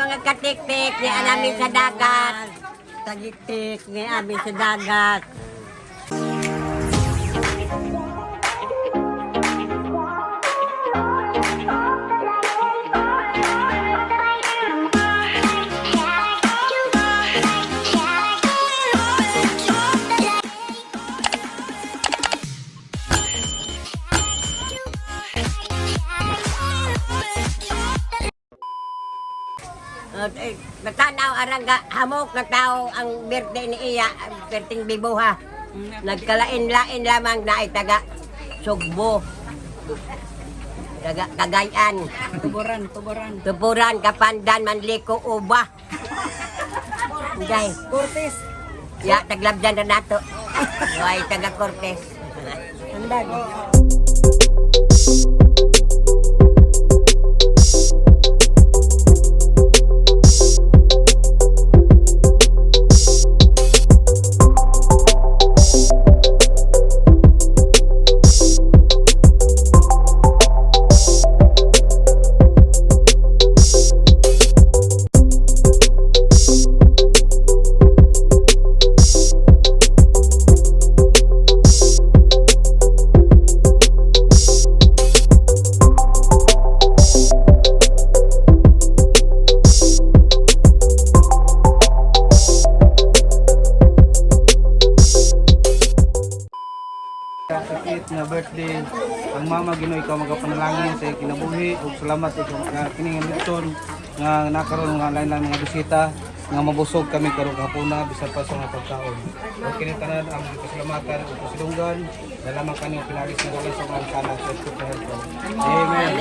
mga katiktik ni anamin sa dagat. Katiktik ni amin sa dagat. Eh, natanaw arang ga, hamok na tao ang birthday ni iya, ang birthday bibuha. Nagkalain-lain lamang na ay taga Sugbo. Taga Cagayan. Tuburan, tuburan. Tuburan, Kapandan, Manliko, Uba. Inday. Cortes. Ya, taglabdan na nato. Way, taga Cortes. Andag. Sakit nga birthday ang mama Ginoo, ikaw magapanalangin sa iyang kinabuhi ug salamat ikaw nga kini nga litson nga nakaron nga lain-lain mga bisita nga mabusog kami karong hapuna bisan pa sa mga pagkaon. Ug kini tanan ang kasalamatan ug kasilunggan na lamang kani pinagi sa ngalan sa mga kanan sa Kristo. Amen.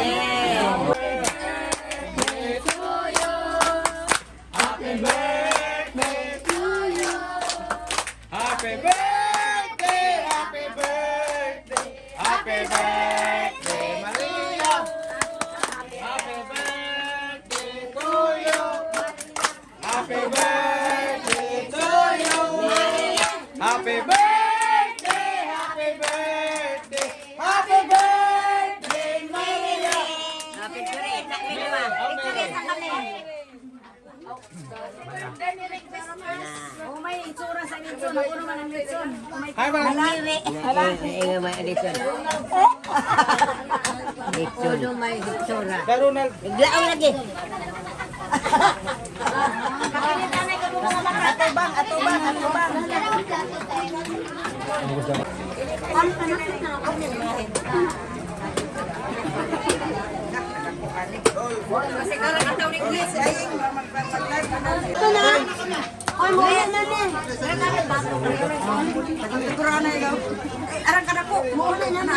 Happy birthday! Happy birthday! Happy birthday, Maria! Happy birthday to you! Happy birthday to you! Happy birthday! Happy birthday! Happy birthday, Maria! Picture sa kami naman. Picture sa kami. Oh, may itsura sa litson. Ako naman ang litson. Hi, Maria! Hala. Inga may litson. Litson. Uno may itsura. Sir Ronald, Naglaong lagi. Atubang, atubang, atubang. Arang ka na po. Muna na na.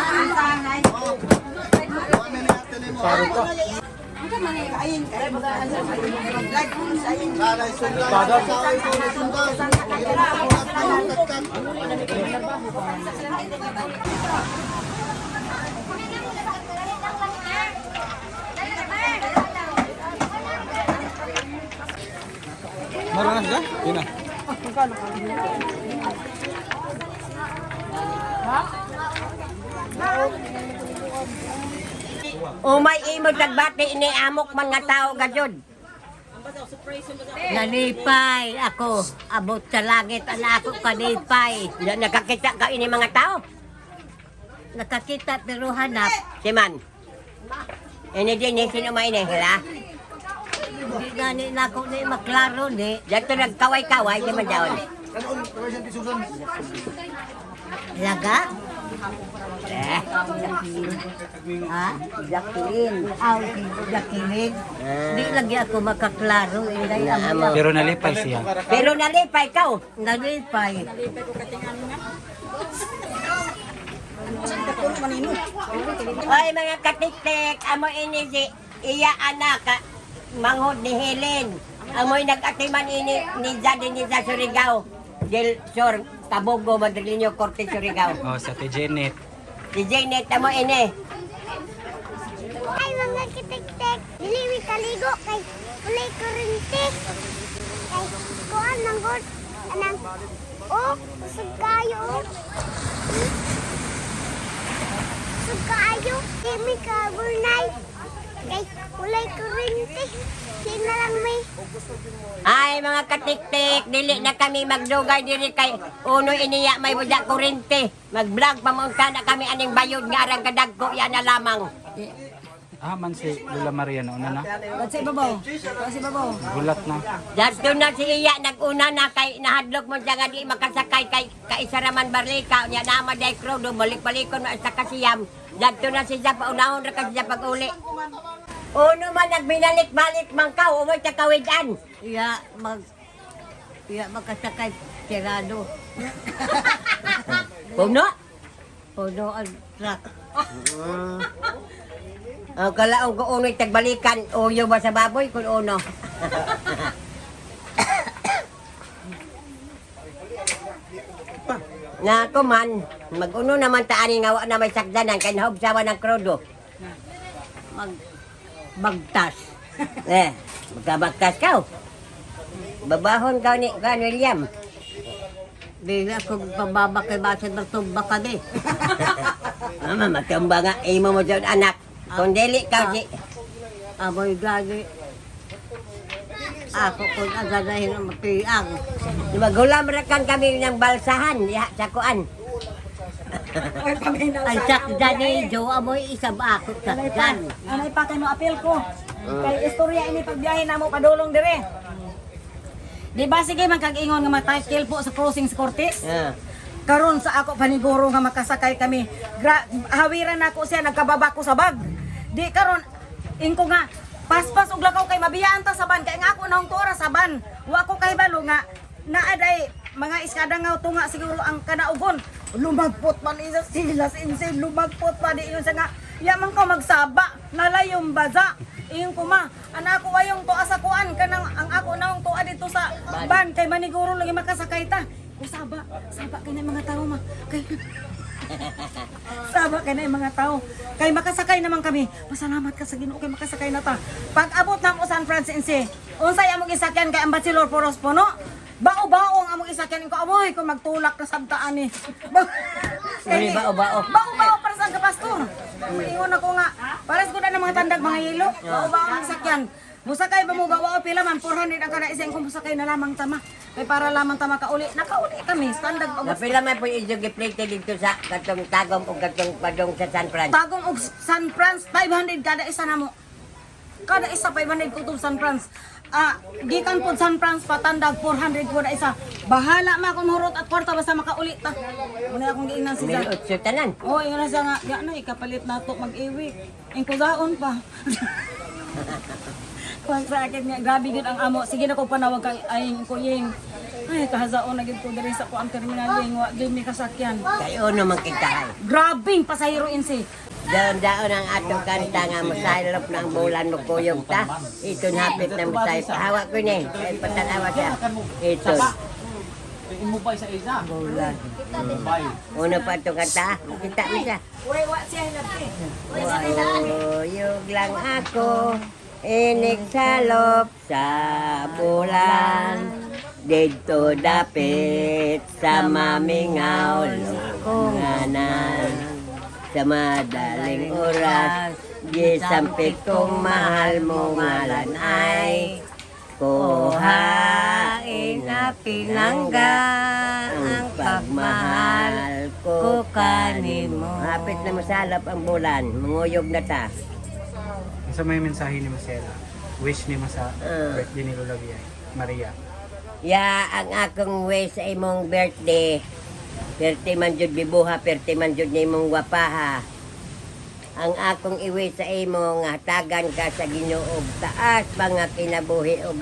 Maranas ka? Yun na. Umay imo tagbati ini amok mga tao gajud. Nalipay ako. Abot sa langit ang ako kalipay. Na, nakakita ka ini mga tao. Nakakita pero hanap. Siman. Ini din ni sino may ini hala. Hindi gani na ako ni maklaro ni. Dito nagkaway-kaway di man daon. Laga? Eh, Ha? Jacqueline. Aw, Jacqueline. Di lagi ako makaklaro. Inday amo. Pero nalipay siya. Pero nalipay ka. Oh. Nalipay. Ay mga katiktik, amo ini si iya anak manghod ni Helen. Amoy nag-atiman ini ni Zadi ni sa Surigao. Del Sur, Tabogo, Madrileño, Corte, Surigao. Oh, sa Ate Janet. Si Janet, amo ini. Ay, mga kitik-tik, dili mi kaligo kay walay kurente. Kay kuan man gud anang oh, usog kayo. Oh. Usog kaayo, di mi kaburnay. Kay walay kurente. Di na lang may Ay, mga katiktik, dili na kami magdugay diri kay uno iniya may budak kurente. Mag-vlog pamunta na kami aning bayod nga arang kadagko yan na lamang. Ah, man si Lola Maria na una na. Ba't sa ibabaw? Ba't sa ibabaw? Gulat na. Dadto na si iya naguna na kay nahadlok mo siya nga di makasakay kay kaisaraman barlika nya na day crew do balik-balikon na sa kasiyam. Dadto na siya paunahon ra kasi siya pag-uli. Uno man nagbinalik-balik man ka, umoy ta kawidan. Iya, mag iya makasakay tirado. Puno? Puno ang truck. Ang kalaong ko uno'y tagbalikan, uyo ba sa baboy kung uno? Na ako man, mag-uno naman taani nga wa na may sakdanan kay nahubsawan ng krudo. Mag bagtas. Eh, magkabagtas ka. Oh. Babahon ka ni kan William. Di na kung pababa kay basin magtumba kami. Mama, matumba nga imo mo dyan, anak. Kung dili ka si Amoy gani. Ako kung aganahin ang mapiang. Magulam ra kan kami ng balsahan diha sa kuan. Ay, paminaw Ang sa sakdan ni Jo, amoy isab ako sakdan. Anay pa kay mo apel ko. Kay istorya ini pagbiyahe namo padulong dire. Di ba sige man kag ingon nga matakel po sa crossing sa Cortes? Ah. Karon sa ako paniguro nga makasakay kami. Hawiran nako siya nagkababa ko sa bag. Di karon ingko nga paspas og lakaw kay mabiyaan ta sa ban kay nga ako naong tuora sa ban. Wa ko kahibalo nga naa day mga iskada nga tunga siguro ang kanaugon. Lumagpot man isa sila insin lumagpot pa di yun sa nga yaman ko magsaba nalayong baza. Iyon ko ma, anak ko ayong tuwa sa kuan kanang ang ako naong tuwa dito sa ban kay maniguro lagi makasakay ta. O saba, saba kay na mga tao ma. Kay Saba kay na yung mga tao. Kay makasakay naman kami. Pasalamat ka sa Ginoo kay makasakay na ta. Pag abot na mo San Francisco, unsay among isakyan kay ang Bachelor Poros puno? Bao-bao ang among isakyan ko amoy kung magtulak na sabtaan ni. Uy, bao-bao. Bao-bao para sa pastor. Ingon ako nga, pares ko na ng mga tandag mga yelo. Bao-bao ang sakyan. Musakay ba mo bao pila man 400 ang kada isa kung musakay na lamang tama. Kay para lamang tama kauli. Nakauli kami standard pag Napila man po yung inyong giplate dito sa katong tagom o katong padong sa San Fran. Tagong og San Franz 500 kada isa namo. Kada isa 500 kutob San Franz. Ah, gikan pod San Franz patandag 400 kada isa. Bahala ma kung hurot at kwarta basta makauli ta. Muna akong giingnan si Mil Zan. otso tanan. Oh, ingon na siya nga, ya na ikapalit nato mag-iwi. Ingkugaon pa. Kuan sa akin nga, grabe gid ang amo. Sige na ko panawag kay ay ko ying. Ay kahazaon na gid ko diri sa kuang terminal ying wa gid mi kasakyan. Kay uno man kita ay. Grabing pasahero insi. Daon-daon ang atong kanta nga musaylop ng bulan mo kuyog ta. Iton hapit na musay. Hawak ko ni. Ay patanawa siya. Iton. Imubay sa isa. Bulan. Uno pa itong kanta. Kita mo siya. Uy, wa siya hinabti. Kuyog lang ako. Inig salop sa bulan. Dito dapit sa mamingaw lunganan. Sa madaling oras, gisampit kong mahal mo ngalan ay kuhain Na pinangga ang pagmahal ko kanimo. Hapit na masalap ang bulan, manguyog na ta. Unsa may mensahe ni Marcela? Wish ni sa birthday ni Lola Bia- Maria. Ya, ang akong wish sa imong birthday. Perti man jud bibuha, perti man jud nimong gwapaha. Ang akong i-wish sa imo nga hatagan ka sa Ginoo og taas pa nga kinabuhi og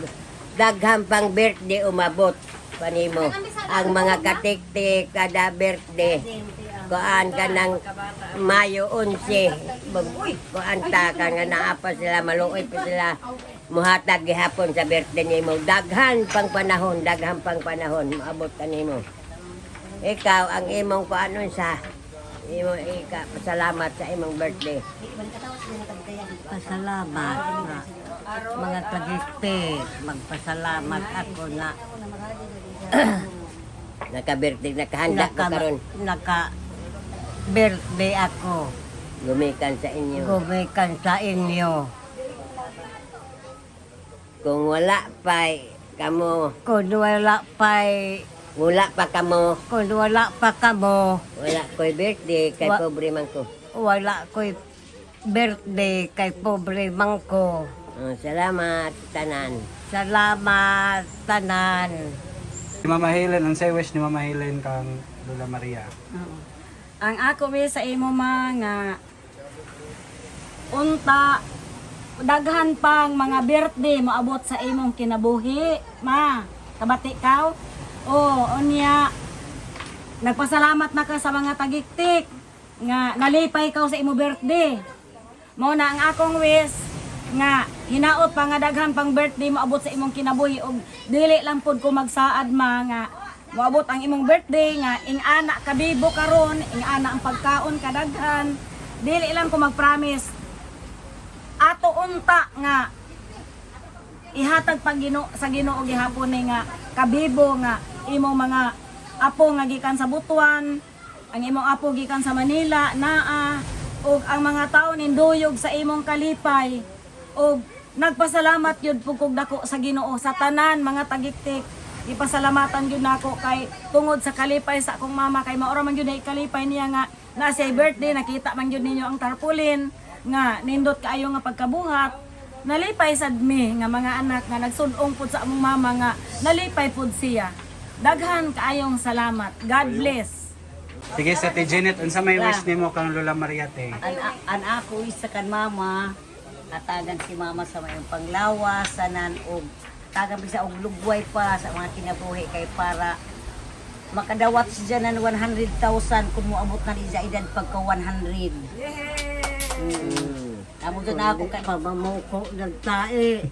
daghan pang birthday umabot panimo. Ang mga katiktik kada birthday kuan ka ng Mayo 11 kuan ta ka nga naa pa sila maluoy pa sila muhatag gihapon sa birthday nimo daghan pang panahon, daghan pang panahon moabot ka nimo. Ikaw ang imong kuan sa imong ika pasalamat sa imong birthday. Pasalamat na mga tagipit. Magpasalamat ako na Naka-birthday, nakahanda ko karon. naka birthday ako. Gumikan sa inyo. Gumikan sa inyo. Kung wala pa kamo, Kung wala pa'y wala pa kamo, kung wala pa kamo, wala ko'y birthday kay pobre man ko. Wala ko'y birthday kay pobre man ko. Oh, salamat tanan. Salamat tanan. Si Mama Helen, ang say wish ni Mama Helen kang Lola Maria. Oo. Ang ako mi sa imo mga unta daghan pang mga birthday moabot sa imong kinabuhi, ma. Kabati kaw. O unya nagpasalamat na ka sa mga tagiktik nga nalipay kaw sa imo birthday. Mao na ang akong wish nga hinaot pa nga daghan pang birthday moabot sa imong kinabuhi og dili lang pod ko magsaad ma nga moabot ang imong birthday nga ing-ana ka bibo karon, ing-ana ang pagkaon kadaghan. Dili lang ko magpromise ato unta nga ihatag pag Ginoo sa Ginoo gihapon ni nga kabibo nga imong mga apo nga gikan sa Butuan, ang imong apo gikan sa Manila naa ug ang mga tawo ninduyog sa imong kalipay ug nagpasalamat gyud pud kog dako sa Ginoo sa tanan mga tagiktik. Ipasalamatan gyud nako kay tungod sa kalipay sa akong mama kay maura man gyud na ikalipay niya nga na siya birthday, nakita man gyud ninyo ang tarpaulin nga nindot kaayo nga pagkabuhat. Nalipay sad mi nga mga anak nga nagsudong pud sa among mama nga nalipay pud siya. Daghan kaayong salamat. God bless. Sige sa Ate Janet, unsa may wish nimo kang Lola Maria te? An ako isa kan mama, atagan si mama sa mayong panglawas, sanan og tagan bisa og lugway pa sa mga kinabuhi kay para makadawat siya ng 100,000 kung moabot na niya edad pagka 100. Amo dyan ako kay pamamuko ng tae.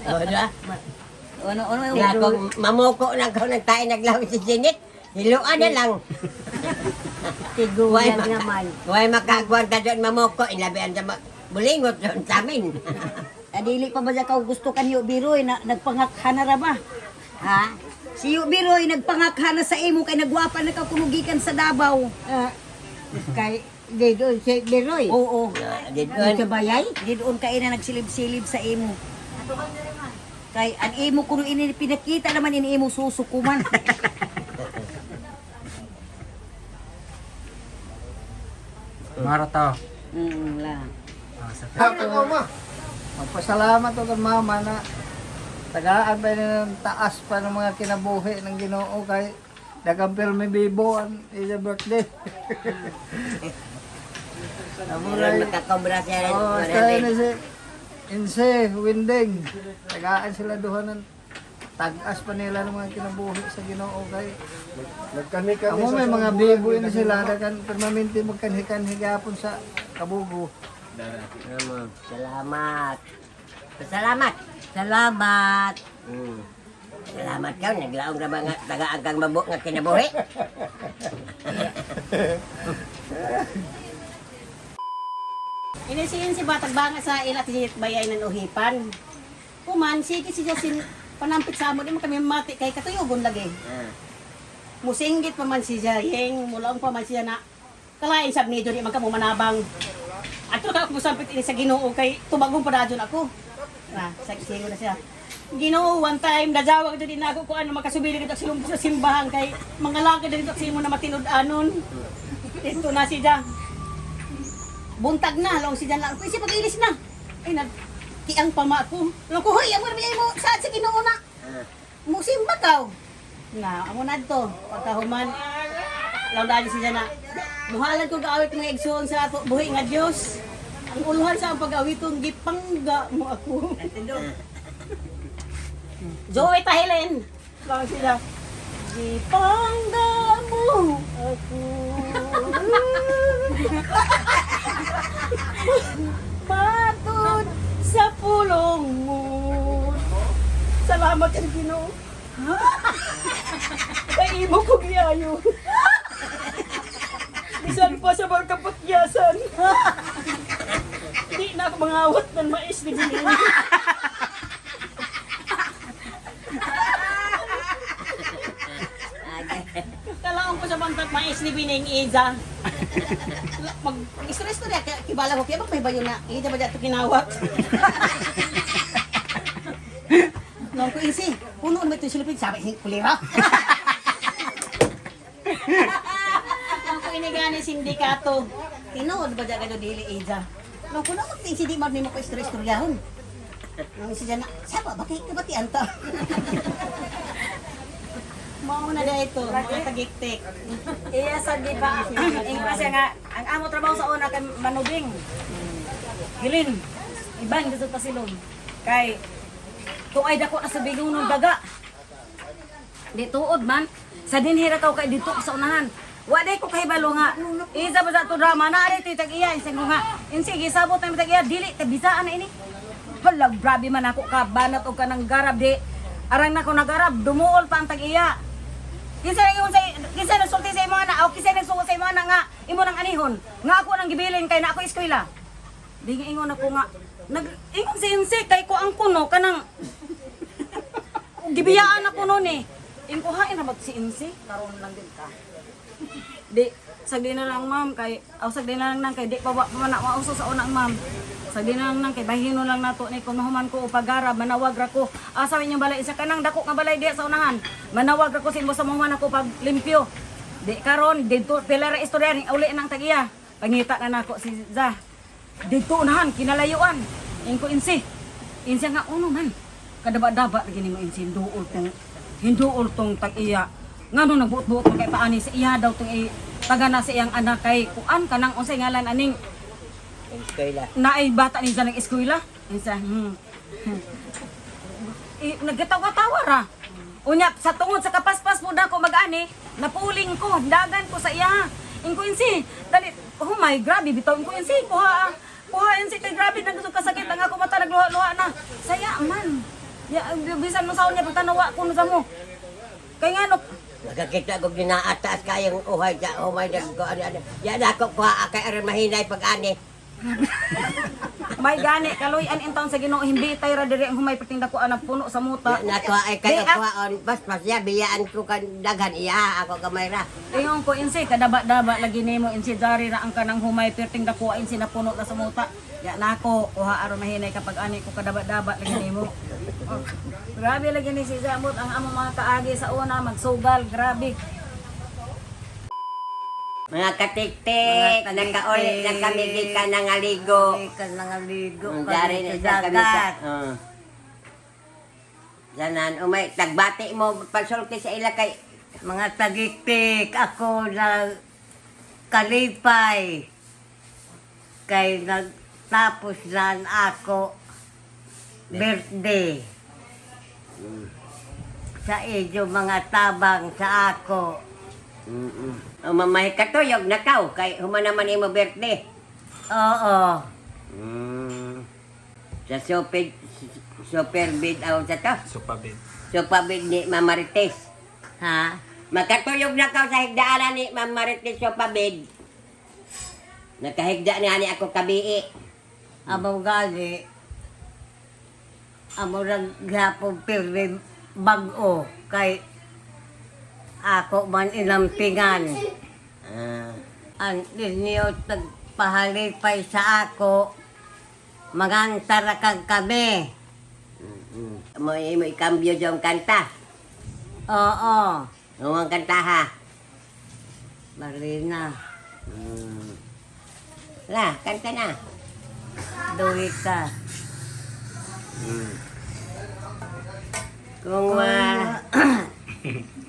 Wala. Ano ano yung Nga kung mamuko na ko ng tayo naglawi si Janet, hiluan na lang. Tiguan naman. Way makagwanta doon mamuko, inabihan sa bulingot doon sa amin. Adili pa ba siya ka gusto kan yu Biroy na nagpangakhana ra ba? Ha? Si Yu Biroy nagpangakhana sa imo kay nagwapa na ka kumugikan sa Davao. Kay dito si Leroy. Oo. Dito Sa bayay? Didoon kay na nagsilib-silib sa imo. Kay ang imo kuno ini pinakita naman ini imo susukuman. Mara ta. La. Ah, sa Ako ma. Magpasalamat ako kay mama na tagaan pa ng taas pa ng mga kinabuhi ng Ginoo kay daghang pirmi bibo ang iya birthday. Meron makakobra siya. Oh, tayo na si Inse, Winding. Tagaan sila duha ng tag-as pa nila ng mga kinabuhi sa Ginoo kay Nagkani-kani Amo sa may mga Sambulan, bibo na sila dagan permanente magkanhi-kanhi gapon sa kabugo. Amo, salamat. Salamat. Salamat. Salamat ka, naglaong na mga tagaan kang mabo nga kinabuhi. Inisiin si Batag Banga sa ilat si bayay ng uhipan. Kuman, sige si Justin, panampit sa amo, di mo kami mati kay katuyugon lagi. Musinggit pa man si Jayeng, mulaong pa man siya na kalain sab ni di man kamo manabang. Ato ka ako musampit ini sa Ginoo kay tubagong pa dajon ako. Na, saksigo na siya. Ginoo, one time, dajawag dyan din ako kung ano, makasubili dito sa silong sa simbahan kay mga lakad dito sa imo na matinud-anon. Ito na siya. Buntag na, long si Jan lang. Kasi pag-ilis na. Ay, nag kiang pa ma ako. Long ko, hoy, amo na mo, saan sa Ginoo na? Musimba kaw. Na, amo na to. Pagkahuman, long dali si Jan na. Buhalan ko gaawit mga igsoon sa ato, buhi nga Dios. Ang uluhan sa ang pag-awiton, gipangga mo ako. Joey Tahilen. Lang sila. Gipangga mo ako. Matod sa pulong mo. Salamat sa Ginoo. Kay imo ko giayo. Bisan pa sa mga kapatyasan. Di na ako mangawat ng mais ni Ginoo. Kalaon ko sa bantag mais ni Bining Iza. Mag stress to niya, kaya kibala ko, kaya magpahibayo na. Iza ba dyan ito kinawat? Nung ko isi, puno mo ito silipin, sabi si kulira. Nung ko inigani sindikato, tinuod ba dyan gano dili ija? Nung ko na magtingsi di man nimo ko istorya-istoryahon. Nung isi dyan na, saba, bakit ka ba ti anta? Mao na na ito, mga tagiktik. Iya sa di ba? Ingon siya nga ang amo trabaho sa una kay manubing. Hilin. Iban gusto pa silom. Kay tuay dako na sa bigon daga. Di tuod man. Sa dinhira kaw kay dito sa unahan. Wa day ko kahibalo nga. Isa ba sa to drama na ari tag iya insa ko nga. Insi gisabot na tag iya dili ta bisaan na ini. Hala grabe man ako ka banat og kanang garab di. Arang na ko nagarab dumuol pa ang tag iya. Kinsa nang sa kinsa nagsulti sa imo ana o kinsa nagsuot sa imo ana nga imo nang anihon nga ako nang gibilin kay na ako eskwela. Di nga ingon ako nga nag ingon si insi kay ko ang kuno kanang gibiyaan ako noon eh. Ingko hain ra si insi karon lang din ka. Di sagdi na lang ma'am kay aw sagdi na lang nang kay di pa wa pa man na mauso sa unang ma'am. Sagdi na lang nang kay bahino lang nato ni kung mahuman ko o pagara manawag ra ko. Asa inyong balay isa kanang dako nga balay diha sa unahan. Manawag ra ko sa imo sa mahuman ako pag limpyo. Di karon didto pila ra istorya ni uli nang tagiya. Pangita na nako si Za. Didto unahan kinalayuan. Ingko insi. Insi nga uno man. Kadaba-daba lagi nimo insi hinduol tong hinduol tong tag-iya. Ngano nagbuot-buot man kay paani sa iya daw tong i taga na sa iyang anak kay kuan kanang unsay ngalan aning Eskwela. naay bata ni sa nag-eskwela. Insa. Nagkatawa-tawa ra. Unya sa tungod sa kapaspas po na ko mag-ani, napuling ko, dagan ko sa iya. Ingko insi, dali, oh my grabe bitaw ingko insi, kuha kuha insi kay grabe na gusto kasakit ang ako mata nagluha-luha na. Saya man. Ya, bisan mo sa niya pagtanawa ko na sa mo. Kay ngano Nakakita ko ginaataas kayang uhay sa umay nag ko ano ano. Yan ako kuha kay aron mahinay pag ani. may gani kaloy-an in taon sa Ginoo himbitay ra diri ang humay perting dako anak puno sa muta. Yan ako ay kayo Di, ah. kuhaon bas bas ya biyaan ko kan daghan iya ako gamay ra. Ingon ko insi kadaba-daba lagi nimo insi dari ra ang kanang humay perting dako insi napuno na sa muta. Ya nako kuha aron mahinay kapag ani ko kadaba-daba lagi nimo. Oh, grabe lagi ni si Zamot ang among mga kaagi sa una magsugal grabe. Mga katiktik, Mga nakauli na kami gikan ng aligo. Gikan ng aligo Ang dari kami na sa sa kami sa. dagat. Oh. Sanan umay tagbati mo pagsulti sa ila kay Mga tagiktik, ako na kalipay kay nagtapos na ako birthday sa inyo mga tabang sa ako. Umamay katuyog na kaw kay human naman imo birthday. Oo. Sa super super bid aw sa to. Supabid. Supabid ni Ma'am Marites. Ha? Makatuyog na kaw sa higdaanan ni Ma'am Marites Supabid. Nakahigda ni ani ako kabii. Amo gali. Amo naghapon pirmi bag-o kay ako man inampingan. Ah. Ang ninyo tagpahalipay sa ako, magantarakan kami. Mo imo ikambyo jong kanta. Oo, Ang kanta ha. Marina, La, kanta na. duwi ka. Kung wala,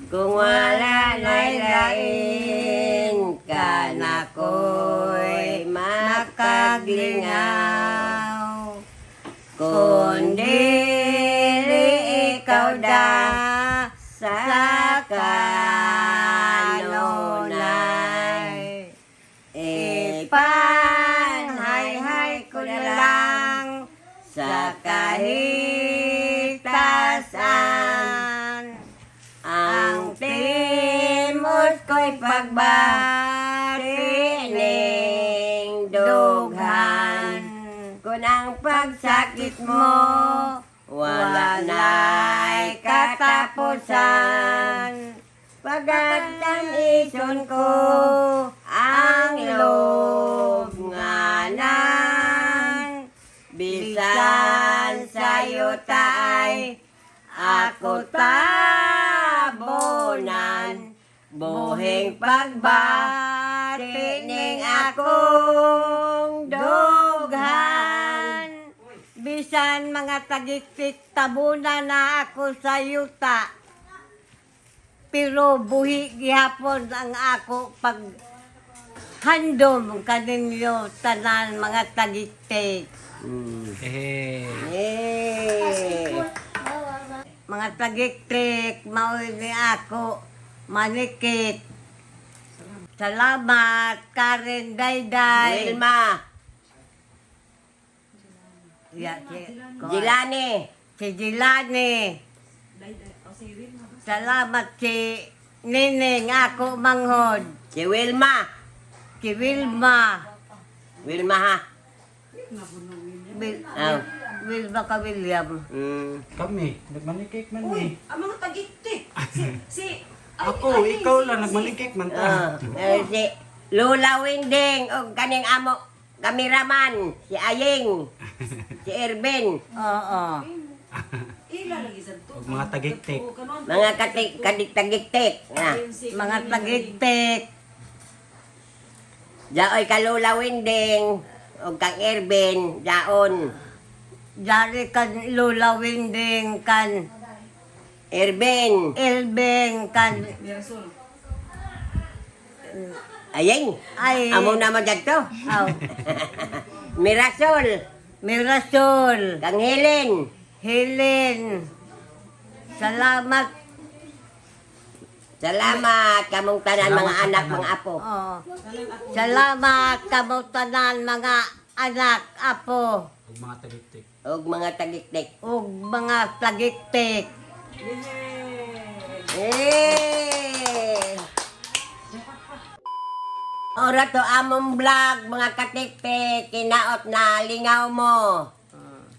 kung wala na'y lain ka na ko'y makaglingaw. Kundi ikaw da sa kanunay. Ipanhay-hay ko na lang sa kahitasan. Ang timos ko'y pagbatining dughan. Kung ang pagsakit mo, wala na'y katapusan. Pagkatamison ko ang loob nga nan. Bisan sa'yo yuta ay ako tabunan, buhing pagbati ning akong dughan. Bisan mga tagiktik tabunan na ako sa yuta. Pero buhi gihapon ang ako pag handom kaninyo tanan mga tagiktik. Eh. Eh. Mga tagiktik, maoy ni ako manikit. Salamat, Karen Dayday. Wilma, Ya, si, Jilani, si Jilani. Salamat si Nining ako manghod. Si Wilma. Si Wilma. Wilma ha. Wil, Aw. Wilma ka William. Kami, nagmanikik man ni. Ang mga tagiktik. Si, si, ay, Ako, ay, ikaw si- lang nagmanikik man ta. Ah, eh, si Lola Winding o kaning amo kameraman si Aying, si Ervin, Oo. Ila lagi sa to. Og mga tagiktik. Mga katik kadik tagiktik. Na. Mga tagiktik. Jaoy ka Lola Winding o kang Ervin, jaon. Dari kan Lola Winding kan Ervin, Elbeng kan Aying. Ay. Amo naman dyan. Aw, Mirasol, Mirasol. Kang Helen. Helen. Salamat. Salamat kamong tanan Salamat mga sa anak, tanan. mga apo. Oo. Salamat kamo tanan mga anak, apo Og mga tagiktik. Og mga tagiktik. ug mga tagiktik. Eh! Ora to among vlog, mga katiktik, kinaot na lingaw mo.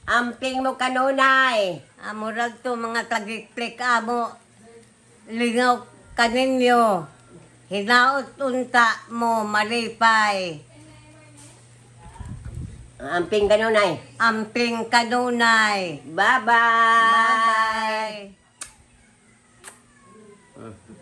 Amping mo kanunay. Amurag to mga tagiktik amo lingaw kaninyo. Hinaot unta mo malipay. Amping kanunay. Amping kanunay. Bye-bye. Bye-bye.